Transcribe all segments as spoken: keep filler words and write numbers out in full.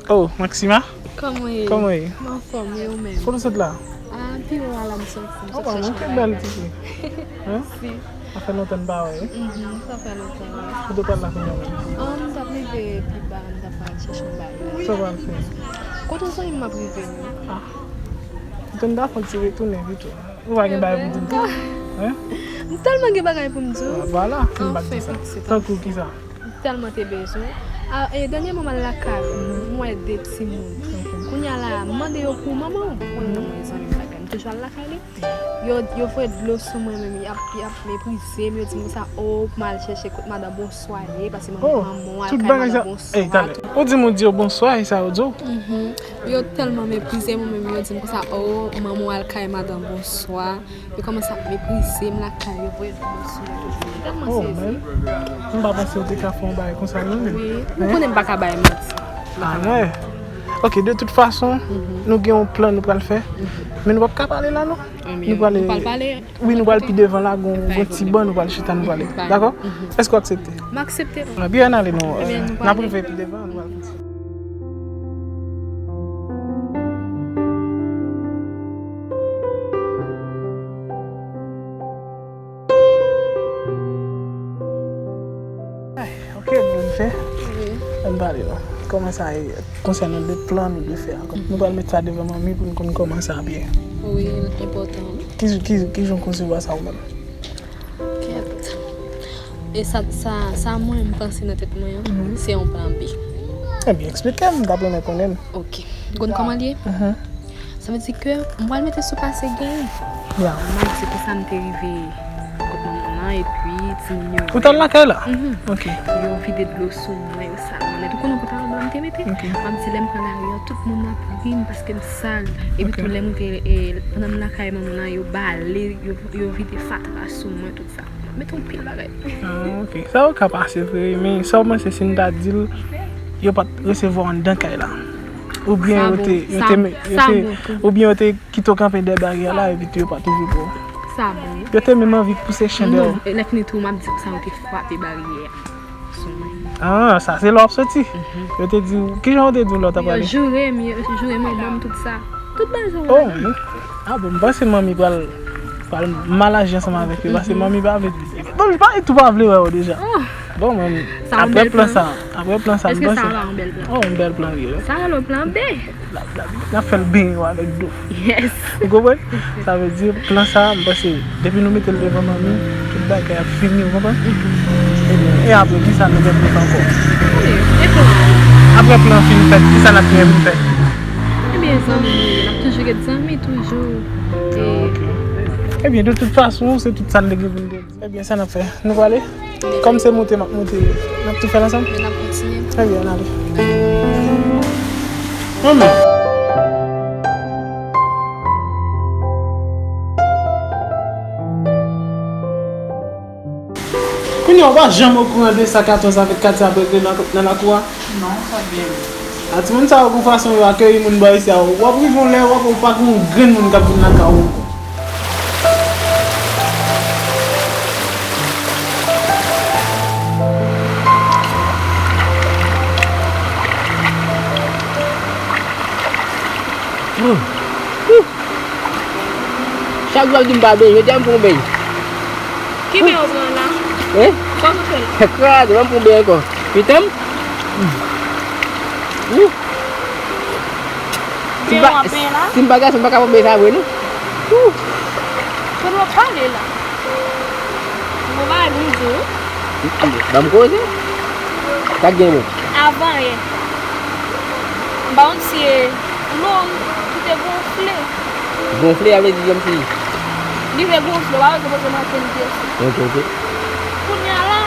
Oh, Maxima? Kòman w ye? Kòman w ye? M anfòm, e ou menm? Kote w sot la? Ah, pi wo a la m soti. M sot chèche yon bagay. Ou pa manke bèl ti fi. Hein? Si. Sa fè lontan n pa wè, wi. Mhm, sa fè lontan, wi. Kote w pral la kounye a menm? Ah, m t ap rive pi ba, m t ap pral chèche yon bagay. Sa w pral fè? Kote zanmi m ap rive, wi. Ah. M konn ta fè yon ti retounen pito. Ou pa gen bagay pou di m tou? Hein? M tèlman gen bagay pou m di w. Ah, vwala, fin bak di sa. Anfen, pitit, anfen. Tankou kisa? M tèlman te bezwen. Ah, e, dènyèman m al lakay ou, m wè de timoun. Ok. Kounye a la, m mande yo pou manman w. Ou konnen manman e zanmi m lakay. M toujou al lakay li. Yo, yo voye dlo sou mwen menm, y ap, y ap meprize m, yo di m konsa, oh, pou m al chèche kot madan Bonswa ye, paske manman, manman w al kay madan Bonswa. Ey, talè. Ou di m ou di yo bonswa, e sa yo di w? Mhm. Yo tèlman meprize m, menm yo di m konsa, oh, manman w al kay madan Bonswa. Yo kòmanse ap meprize m lakay, yo voye dlo sou mwen toujou. M tèlman sezi. Oh, men. M pa panse w te ka fè yon bagay konsa, non, men. Wi, ou konnen m pa ka bay manti. Ah, men. Ok, de tout fason, nou gen yon plan nou pral fè. Mhm. Men nou p ap ka pale la, non. Ebyen, nou pral pale. Wi, nou pral pi devan la, gon, gon ti ban, nou pral chita, nou pale. Dakò? Mhm. Èske w aksepte? M aksepte. Ah, byen, ale, non. Ebyen, nou pale. N ap rive pi devan, nou pral. Ay, ok, bon, fè. Wi. Ann pale, non. Kòman sa ye? Konsènan de plan nou dwe fè a. Nou pral met sa devan manmi pou n konn kòman sa ap ye. Wi, enpòtan, wi. Ki, ki, ki jan w konsevwa sa ou menm? Kèt. E sa, sa, sa mwen, m panse nan tèt mwen an, se yon plan B. Ebyen, eksplike m, m ta renmen konnen. Ok. Ou konn kòman l ye? Mhm. Sa vle di ke m pral mete sou pase gen. Ya. M ap di konsa m te rive kot manman nan, epi timoun yo. Ou t al lakay la? Mhm. Ok. Yo vide dlo sou mwen, yo sal mwen nèt. Ou konnen pantalon blan m te mete? Ok. M ap di lè m pran lari a, tout moun ap ri m paske m sal. Epi tou lè m rive, e, pandan m lakay manman nan, yo bale, yo, yo vide fatra sou mwen, tout sa. M ap mete yon pil bagay. Ah, ok. Sa yo ka pase vre, men sa w panse si n ta di l, yo pa t resevwa w anndan kay la? Oubyen yo te, yo te, yo te, oubyen yo te kite w kanpe dèyè baryè la, epi tou yo pa t ouvri pou ou? Sa bon. Yo te menm anvi pouse chen dèyè w? Non, e lè fini tou, m ap di sa yo te frape baryè a sou mwen. Ah, sa se lè w ap soti. Mhm. Yo te di w, ki jan yo te di w lè w t ap ale? Yo joure m, yo joure manman m, tout sa. Tout bagay sa yo. Oh, ah bon, m panse manmi pral, pral mal aji ansanm avèk yo, paske manmi pa vle, manmi pa, tou pa vle wè w deja. Oh. Bon, men, apre plan sa, apre plan sa, m panse. Èske sa pa yon bèl plan? Oh, yon bèl plan, wi. Sa rele plan B. N ap, n ap, n ap fè l benyen w avèk dlo. Yes. Ou konprann? Sa vle di, plan sa, m panse, depi nou mete l devan manmi, tout bagay ap fini, ou konprann? Mhm. Ebyen, e apre, kisa nou gen pou fè ankò? Wi, e plan. Apre plan fin fèt, kisa n ap gen pou n fè? Ebyen, zanmi, n ap toujou ret zanmi, toujou. Ah, ok. Ebyen, de tout fason, se tout sa n te gen pou n te di. Ebyen, sa n ap fè? Nou prale? Kòm se moute m ap moute, n ap tou fè l ansanm? Men n ap kontinye. Ebyen, ann ale. Ann. Kounye a, ou pa janm okouran de sa katòz avèk katye ap regle nan, nan lakou a? Non, sa byen. A timoun sa yo, gon fason yo akeyi moun bò isi a, w ap rive yon lè, w ap wè ou pa gen yon grenn moun k ap vin lakay ou ankò. Chak jou w ap di m pa benyen, jodi a m pran yon benyen. Ki benyen w pran la? Hein? Sa w sot fè la? Kraze, ban m pran yon benyen ankò. Pitan m. Si m pa, si m pa gason, m pa ka pran benyen sa vre, non. Kote w ap pale la? Bon bagay pou m di w. Ban m koze. Sa k gen bon? Avan yè. M ba w yon ti, e, dlo ki te gonfle. Gonfle, sa vle di kòmsi? Li vle gonfle, w pa wè ke poze nan tè li te. Ok, ok. Kounye a la,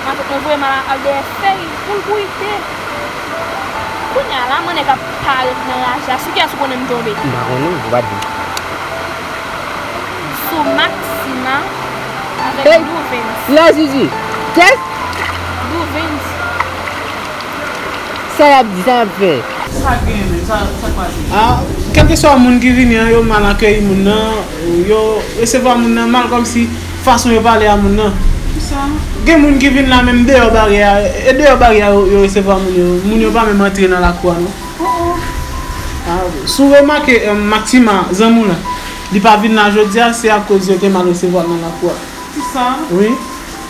matant mwen voye m al, al dèyè fèy pou l bouyi te. Kounye a la, mannèg ap parèt nan raje a. Sou kiyès ou konnen m tonbe? M pa konnen, ou pa di. Sou Maxima avèk Douvens. La Zizi. Kiyès? Douvens. Sa y ap di, sa y ap fè? Sa gen, men, sa, sa k pase? Ah, kèlkeswa moun ki vini an, yo mal akeyi moun nan, yo resevwa moun nan mal, kòmsi fason yo pale a moun nan. Gen moun ki vin la menm deyò baryè a, e deyò baryè a yo, yo resevwa moun yo. Moun yo pa menm antre nan lakou a non. Ah, si w remake, eh, Maxima, zanmi w lan, li pa vin la jodi a, se akoz yo te mal resevwa l nan lakou a. Wi.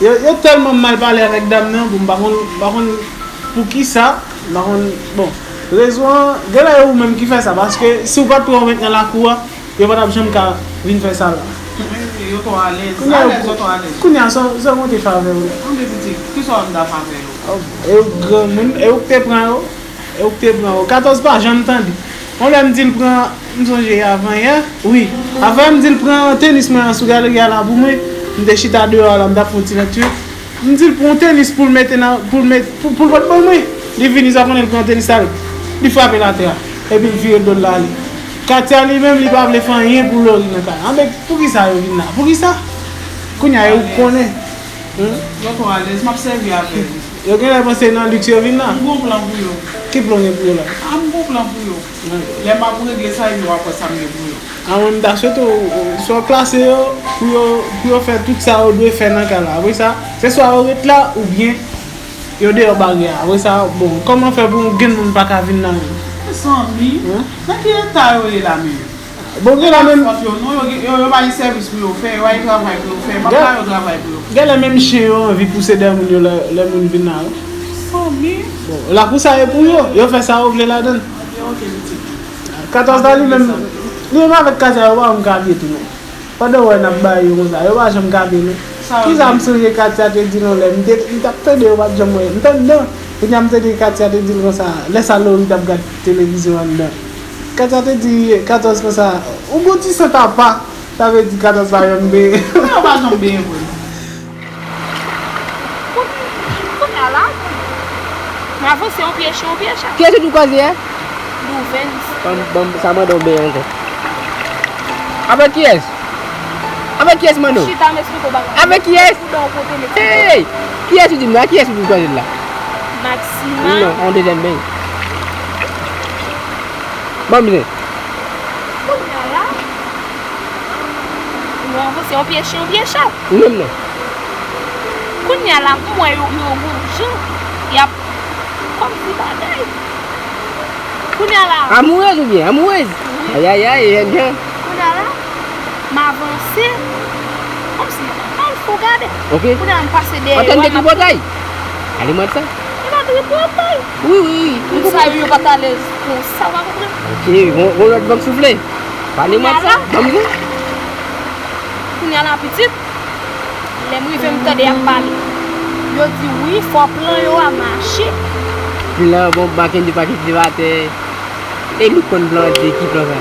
Yo, yo tèlman mal pale avèk dam nan, bon, m pa konn, m pa konn poukisa, m pa konn, bon, rezon an, genlè e ou menm ki fè sa, paske si w pa t pran w met nan lakou a, yo pa t ap janm ka vin fè sa la. Wi, wi, yo twò alèz. Kounye a, alèz, yo twò alèz. Kounye a, sa, sa w konte fè avè yo la? Anben pitit, kisa w ap fè avè yo? Oh, e ou granmoun, e ou k te pran yo? E ou k te pran yo. Katòz pa janm tande. Yon lè m di l pran, m sonje avan yè. Wi. Avan yè m di l pran tenis mwen an sou galri a la pou mwen. M te chita deyò a la, m t ap fè yon ti lèkti. M di l pran yon tenis pou l mete nan, pou l met, pou, pou l pot ban mwen. Li vini, sa konnen l pran tenis la, li frape l atè a. Epi l vire do l la ale. Katia li menm, li pa vle fè anyen pou Lori nan kay la. Anben, poukisa yo vin la? Poukisa? Kounye a, yo konnen. Hmm? Yo twò alèz, m ap sèvi avè li. Yo genlè panse nan liks yo vin la. M gon plan pou yo. Ki plan w gen pou yo la? A, m gon plan pou yo. Lè m ap regle sa, epi w ap wè sa m gen pou yo. A, mwen, m ta swete w, w, swa w klase yo, pou yo, pou yo fè tout sa yo dwe fè nan kay la. Apre sa, se swa yo ret la, oubyen yo deyò baryè a. Apre sa, bon, kòman fè pou gen moun pa ka vin nan... Mezanmi, nan ki eta yo ye la menm? Bon, gen la menm. Yo, yo, yo pa gen sèvis pou yo fè, yo pa gen travay pou yo fè, m ap ba yo travay pou yo fè. Gen lè menm chen yo anvi pouse dèyè moun yo lè, lè moun vin la, wi. Fanmi. Bon, lakou sa e pou yo, yo fè sa yo vle ladan l. Ok, ok, pitit. Katòz la, li menm, li menm avèk Katia, yo pa janm ka byen tou non. Pandan w wè n ap bay yo konsa, yo pa janm ka byen non. Kisa m sonje Katia te di l yon lè, m te, m t ap tande, yo pa t janm wè, m t anndan. Kounye a m tande Katia te di l konsa, lè sa Lori t ap gad televizyon anndan. Katia te di Katòz konsa, ou gon ti sant apa, sa vle di Katòz pa janm benyen. Yo pa janm benyen vre. Kounye a la, m avanse yon pye chen, yon pye chat. Kiyès ou di w kwaze a? Louvens. Ban m, ban m, sa mande w benyen ankò. Avèk kiyès? Avèk kiyès mande w? Chita, m esplike w bagay. Avèk kiyès? Pou dan w kote m esplike w. Hey! Kiyès ou di m la? Kiyès ou di m kwaze l la? Maxima. Non, yon dezyèm benyen. Ban m zen. Kounye a la, nou avanse yon pye chen, yon pye chat. Ou menm non. Kounye a la, m wè yo, yo gon jan y ap kòmsi bagay. Kounye a la. Amourèz oubyen amourèz? Wi. Ayayay, jèn jan. Kounye a la, m avanse. Kòmsi, m al fè w gade. Ok. Kounye a la, m pase dèyè yo. Antann de tripotay. Ale mwen sa. E pa tripotay. Wi, wi, wi. Moun sa yo, yo pa t alèz konsa, w pa konprann? Ok, gon, gon lòt van k soufle. Pale mwen sa. Ban m zen. Kounye a la, pitit, lè m rive, m tande y ap pale. Yo di wi, fò plan yo a mache. Plan, bon, Mackendy pa kite atè. E nou konn plan an di ki plan sa?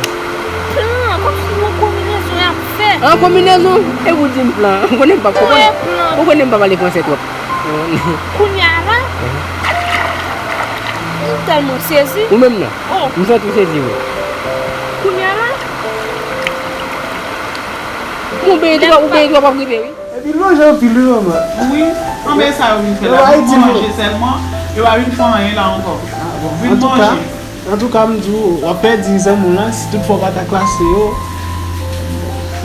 Plan, kòmsi yon konbinezon y ap fè. An konbinezon? E ou di m plan. Ou konnen m p ap konprann. Ou konnen m pa pale fransè twòp. Kounye a la, m tèlman sezi. Ou menm nan? Oh. M santi w sezi, wi. Kounye a la, ou benyen twòp, ou benyen twòp, w ap gripe, wi. Epi lonje anpil, wi, manman. Wi, anben sa yo vin fè la. Yo pa vin manje sèlman, yo pa vin fè anyen la ankò. Ah, bon. Vin manje. Antouka, antouka, m di w, w ap pèdi zanmi w lan, si toutfwa w pa ta klase yo,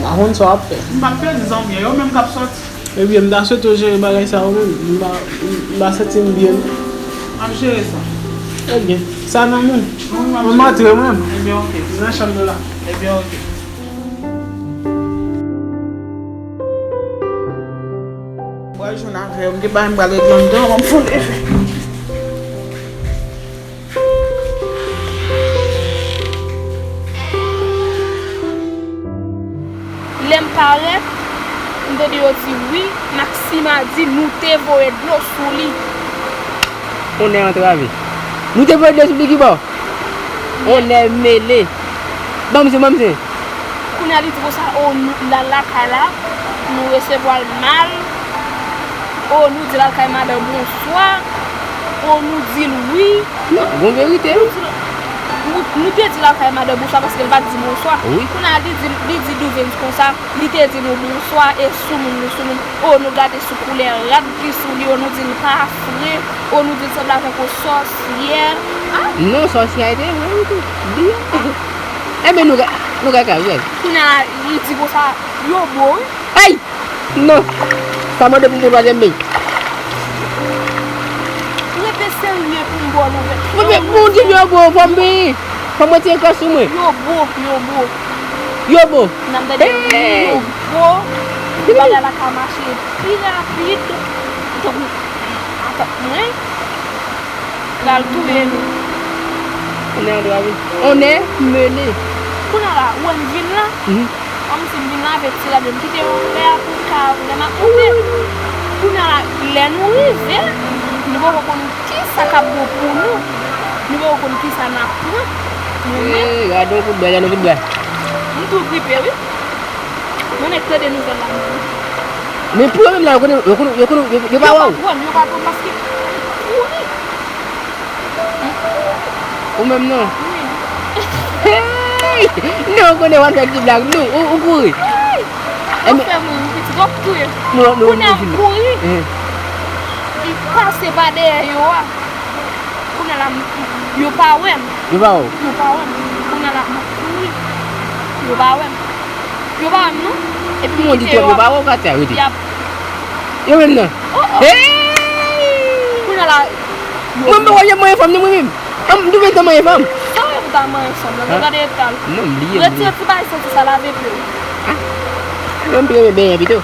m pa konn sa w ap fè. M p ap pèdi zanmi an, yo menm k ap sòti. Ebyen, m ta swete w jere bagay sa yo menm. M pa, m pa santi m byen non. M ap jere sa. Ebyen, sa nan men w. Wi, m ap jere. Mwen m antre mwen menm. Ebyen, ok. Nan chanm nou la. Ebyen, ok. Pral jwenn avè yo. M gen bagay m pral regle anndan, ban m fè yon leve. Lè m parèt, m tande yo di wi, Maxima di nou te voye dlo sou li. Onè antrave. Nou te voye dlo sou li kibò? Onè mele. Ban m zen, ban m zen. Kounye a li di konsa, o, nou, l al lakay la, nou resevwa l mal. O, nou di l al kay madanm bonswa. O, nou di l wi. Non, gon verite, wi. Nou di l, nou, nou te di l al kay madanm bonswa paske l pa t di bonswa. Wi. Kounye a li di, li di Douvens konsa, li te di nou bonswa e soumoun, nou soumoun. O, nou gade sou koulè rad ki sou li, o, nou di l pa fre, o, nou di l sanble avèk yon sòsyè. A? Non, sòsyè a te vre, wi, tou. Byen. Enben, nou ka, nou ka kay, wi. Kounye a, li di konsa, yo bo, wi. Ay! Non. Sa mande pou m pran twazyèm men. Rete serye pou m ba w nouvèl. Mwen, men, bon, di m yo bon, fò m benyen. Fò m retire kò sou mwen. Yo bon, yo bon. Yo bon. N ap gade yo bon. Bagay la ka mache pi rapid. Tankou, atan, mwen. Pral touye nou. On est en droit, oui. On est mené. Kounye a la, ou wè m vin la? Mhm. Kòmsi m vin lave ti rad yo, m kite yon vè a pou m ka lè m ap monte. Kounye a la, lè nou rive, nou poko konn kisa k ap bon pou nou. Nou poko konn kisa n ap pran. Nou menm. Ee, gade yon kout bwa, gade yon kout bwa. M tou gripe, wi. Mwen nèk tande nouvèl la, mwen. Men pou yo menm la, yo konnen, yo konnen, yo konnen, yo, yo pa wè w. Yo pa wè m, yo pa wè m paske kouri. Ou menm non? Wi. Hey! Non, ou konnen w ap fè ti blag, non, ou, ou kouri. Hey! Ou fè mwen yon piti gòp touye. Non, non, kounye a m kouri. Eh. M pase pa dèyè yo a. Kounye a la, m, yo pa wè m. Yo pa wè w? Yo pa wè m. Kounye a la, m ap kouri. Yo pa wè m. Yo pa wè m, non. Epi m kite yo ap, yo pa wè w, Katia, rete. Y ap. Yo menm nan. Oh, oh. Hey! Kounye a la, yo. Mwen, mwen, mwen, mwen, fanm, non, mwen menm. An, m tou menm, mwen, fanm. Sa w ye pou ta manyen fanm nan? Gade eta l. Non, m bliye, m bliye. Retire ti bagay santi sa, lave pye w. Ah. Mwen, m pi renmen benyen pito.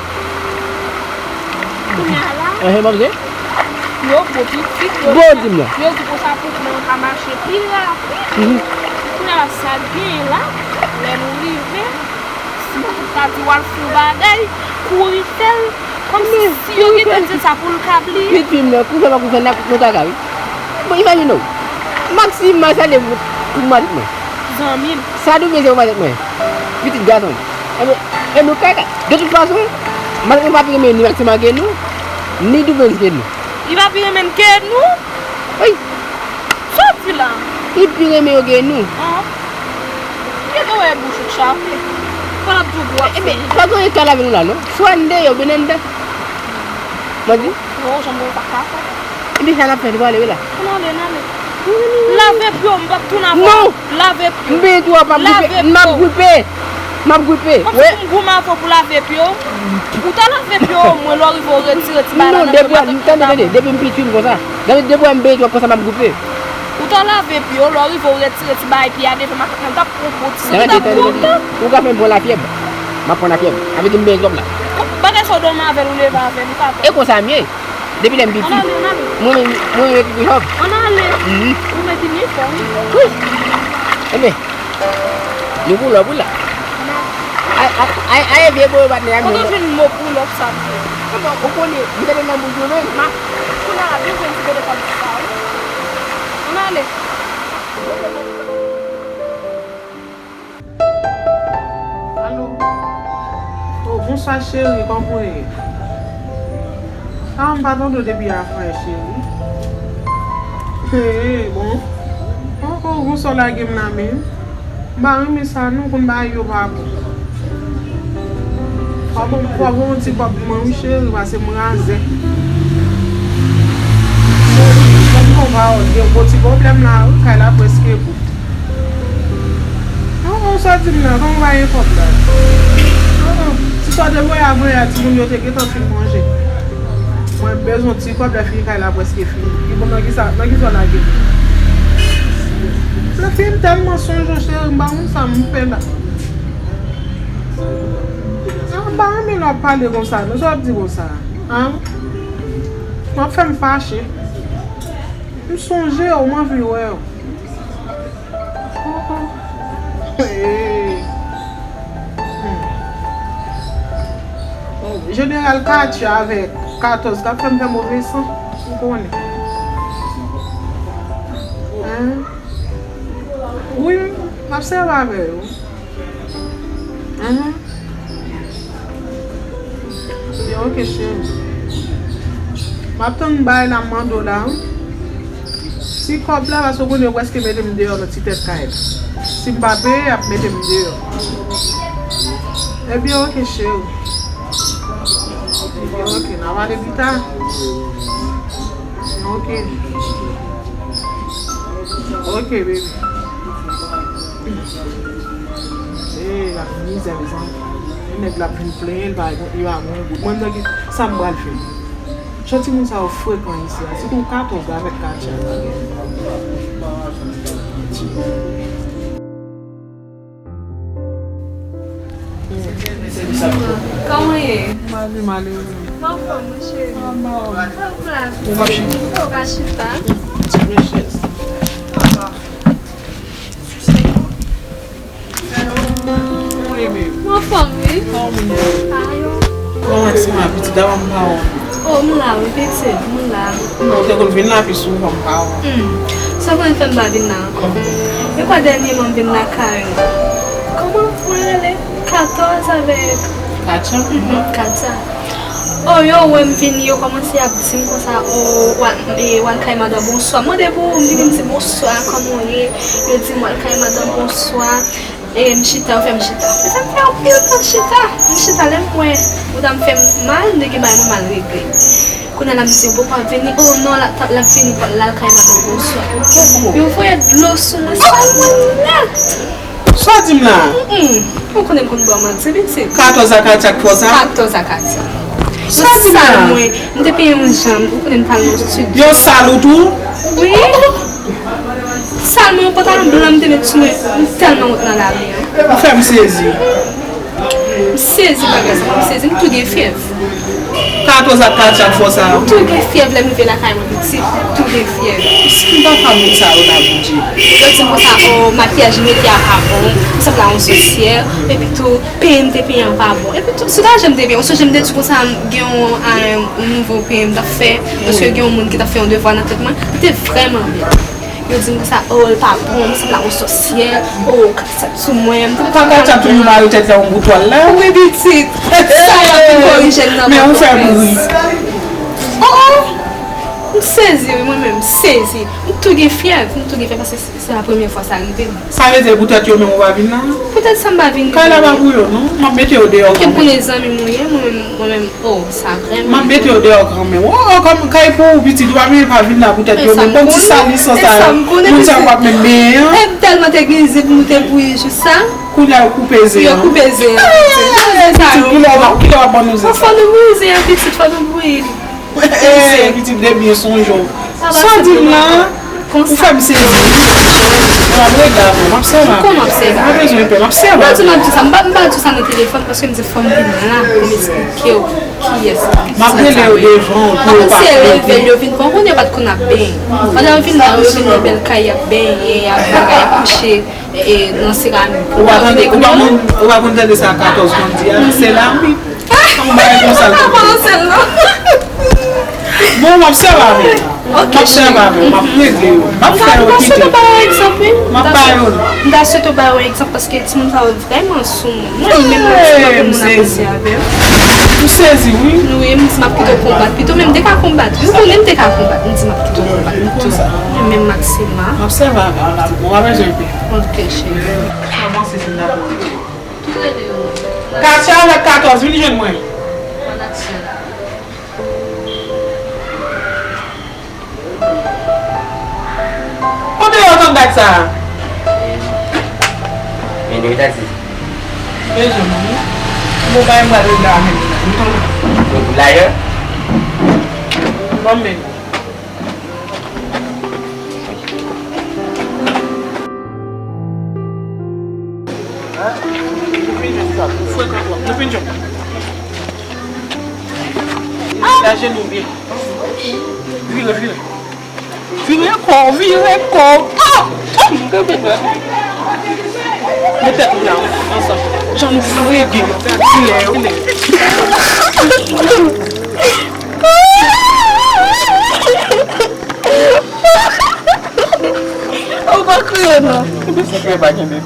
Kounye a la. Ehe, m ap di. Yo bon pitit, yo di konsa pou kò yo ka mache pi rapid. Mhm. Kounye a la, sa k genyen la, lè nou rive, si w ta di w al fè yon bagay, kouri fè l, kòmsi si yo gentan di l sa pou l ka bliye. Pitit fi m nan, kouri fè pa kouri fè, n a kout nou kaka, wi. Bon, imajine w. Maxime Marcel pou matant mwen. Zanmi m. Sa nou bezwen pou matant mwen. Pitit gason. Enben, enben, kaka. De tout fason, matant mwen pa pi renmen ni Maxime ke nou, ni Doubens ke nou. Li pa pi renmen n ke nou? Wi. Sa w di la? Li pi renmen yo ke nou. An. Li te wè bouch ou chape. Fò l ap di w gwo ap fè. Enben, pa gen yon kal avè nou la, non? Swa n deyò, oubyen n anndan. Mwen di? Non, janm mwen pa ka fè. Epi sa n ap fè, nou prale, wi la. Ann ale, ann ale. Lave pye w, m p ap tounen avè w. Non! Lave pye w. M benyen tou, m ap gripe. M ap gripe. M ap gripe. Kòmsi pou m goumen avè w pou lave pye w? Ou ta lave pye w omwen, lè w rive w retire ti bagay la nan pye w, matant mwen ta bon. Non, depi, tande, tande, depi m piti m konsa. Depi, depi m benyen tou, m ap konsa, m ap gripe. Ou ta lave pye w, lè w rive w retire ti bagay pye a devan matant mwen, m t ap pran yon bon ti sou, m t ap kontan. Ou ka fè m pran lafyèb. M ap pran lafyèb. Avèk m benyen twòp la. Bagay sa w dòmi avè l, ou leve avè l, ou ka pran. E konsa m ye. Depi lè m piti. Ann ale, ann ale. Mwen menm, mwen menm epi chòf. Ann ale. Mhm. Ou met inifòm. Wi. Enben, nou pull up wi la. Ann ale. Ay, ay, ay, ay, vye boyo patnè a. Kote w jwenn mo pull up sa m di? Enben, ou konnen, m te nan bouch mwen menm. Ma, kounye a la, tou jwenn ti kote kòb sa, wi. Ann ale. Alo. Oh, bonswa cheri, kòman w ye? Ah, m pa tande w depi yè a frè cheri. Hey, bon. Oh, oh, bonswa lage m la menm. M pa renmen sa non, konn bagay yo pa bon. Fò bon, fò bon yon ti kòb pou mwen wi cheri, pase m razè. Cheri, fò m pran pawòl, gen gwo ti pwoblèm la wi, kay la prèske bout. An, an, sa w di m nan? Kòman w pa gen kòb la? An, an, ti sa w te voye a voye a, timoun yo te gentan fin manje. Mwen bezwen ti kòb, lè fini kay la prèske fini. Ki bon, nan kisa, nan kisa w lage m? Lè fini m tèlman sonje w, cheri, m pa konn sa m fè la. An, m pa renmen lè w ap pale konsa, non, sa w ap di konsa, an? W ap fè m fache. M sonje w, m anvi wè w. Oh, oh. Hey. Hmm. Oh, Jeneral Katya avèk katòz k ap fè m fè move san, ou konnen. Hein? Wi, m ap sèvi avè yo. Mhm. Byen, ok, cheri. M ap tann bagay la m mande w la, wi. Ti kòb la, paske w konnen yo prèske mete m deyò nan ti tèt kay la. Si m pa peye, y ap mete m deyò. Ebyen, ok, cheri. Ebyen, ok, n a pale pita. Ok. Ok, baby. Ee, la mizè, mezanmi. Nèg la ap vin plenyen, li pa, li pa gen yon goud. Mwen, m di, sa m pral fè? Jan timoun sa yo frekan isi a, sitou katòz la avèk Katya. Kòman ye? M ale, m ale. Mwen anfòm, wi, cheri. Anba w. Anba w. Ou pa chita? Ou pa chita? Ti pran chèz. Mwen anfòm, wi. Kòman w ye? Ayo. Kòman se, ma pitit, dam pa wè w? O, m la, wi, pitit, m la. Non, ou te konn vin la pi souvan, m pa wè w. Hmm. Sa konn fè m pa vin la ankò? E kwa dènyèman m vin lakay ou? Kòman mwen rele? Katòz avèk Katya? Mhm, Katya. O, yo wè m vini, yo kòmanse ap di m konsa, o, w al, e, w al kay madan bonswa. M mande pou ou, m vini, m di bonswa, kòman w ye? Yo di m w al kay madan bonswa. E, m chita, yo fè m chita. Yo fè m fè anpil tan chita. M chita, lè m wè ou ta m fè m mal, m te gen bagay mwen mal regle. Kounye a la, m di, ou poko ap vini? O non, l ap, l ap vini, l al kay madan bonswa. Yo voye dlo sou mwen, sal mwen nèt. Sa w di m la? Mm-mm. Ou konnen m konn ba w manti, pitit. Katòz a Katya k fè w sa? Katòz a Katya. Sa w di m la? Sal mwen, m te peye yon janm, ou konnen m t al nan estidyo. Yo sal ou tou? Wi. Sal mwen, yon pantalon blan m te met sou mwen, m tèlman wont nan lari a. Ou fè m sezi. M sezi bagay sa, m sezi, m tou gen fyèv. Katòz ak Katya k fè w sa? M tou gen fyèv, lè m rive lakay mwen pitit, m tou gen fyèv. Si m pa fè moun sa yo nan Bondye. Yo di m konsa, o, makiyaj m mete a pa bon, m sanble a yon sosyè, epi tou, peye m te peye an pa bon. Epi tou, sou lajan m te peye, ou sonje m te di konsa, m gen yon, a, yon nouvo peye m t ap fè, paske gen yon moun ki t ap fè yon devwa nan tèt mwen, li te vrèman bèl. Yo di m konsa, o, l pa bon, m sanble a yon sòsyè, o, Katya t sou mwen, m te... Papa Katya tou yon mare tèt la yon bout twal la. Wi, pitit. Sa y ap vin korije m nan pòtoprens. Men ou fè m ri. O, o, m sezi, wi, mwen menm, m sezi. M tou gen fyèv, m tou gen fyèv, paske se, se la premyè fwa sa rive m. Sa vle di poutèt yo menm ou pa vin la? Poutèt sa m pa vin. Kay la pa pou yo, non. M ap mete yo deyò kanmenm. Paske m konnen zanmi m ou ye, mwen menm, mwen menm, o, sa vrèman. M ap mete yo deyò kanmenm. O, o, kòm kay pou ou, pitit, ou pa menm pa vin la poutèt yo menm. Bon ti sal isan sa yo. Moun sa yo p ap menm benyen an. E m tèlman te gen zen pou nou te bouyi jou sa. Kounye a yo koupe zen an. Yo koupe zen an. Pitit, kilè w ap, kilè w ap ban nou zen sa? Fò nou bouyi zen an, pitit, fò nou bouyi li. Eh, pitit, debyen sonje w. Sa w di m la, ou fè m sezi. M ap regle avè w, m ap sèvi avè w. Kòman m ap sèvi? M pa bezwen pè, m ap sèvi avè w. M pa di w m ap di sa, m pa, m pa di w sa nan telefòn, paske m di fò m vin la pou m esplike w kiyès. M ap rele yo devan w pou yo pa konnen. Yo vin, bon, kounye yo pa t konn ap benyen. Pandan yo vin la, yo vin nan bèl kay, y ap benyen, y ap bagay, y ap kouche. E, e, nan seramik. Ou pa tande, ou pa konn, ou pa konn tande sa katòz konn di a, seramik. Yon bagay konsa l konn di. Bon, m ap sèvi avè w. M ap sèvi avè w. M ap regle yo. M ap fè yo kite. M ta sweto ba yo egzanp, wi. M ap ba yo. M ta sweto ba yo egzanp paske timoun sa yo vrèman sou moun. Mwen menm, mwen, ti moun ap panse avè yo. M sezi, wi. Wi, m di m ap kite w konbat. Pito menm, m te ka konbat. Wi, ou konnen m te ka konbat. M di m ap kite w konbat. Mwen menm, Maxima. M ap sèvi avè w. Ou pa bezwen pè. Ok, cheri. Sa w panse si m ta pran? Katya avèk katòz, vin jwenn mwen. Kote yo tann dat sa a? Meni wi tati. Bezwen mwen wi. Bon, bagay m pral regle a menm. Ou la ye? Bon, men. Frekan twòp. Nou fin jwenn. Lage nou byen. Vire, vire. Vire kò w, vire kò w. Oh! Oh! Kanpe la. Met tèt nou la, ansanm. Jan nou frege. Vire, vire. Ou pa kriye non. Kenbe sa, kenbe pa kenbe.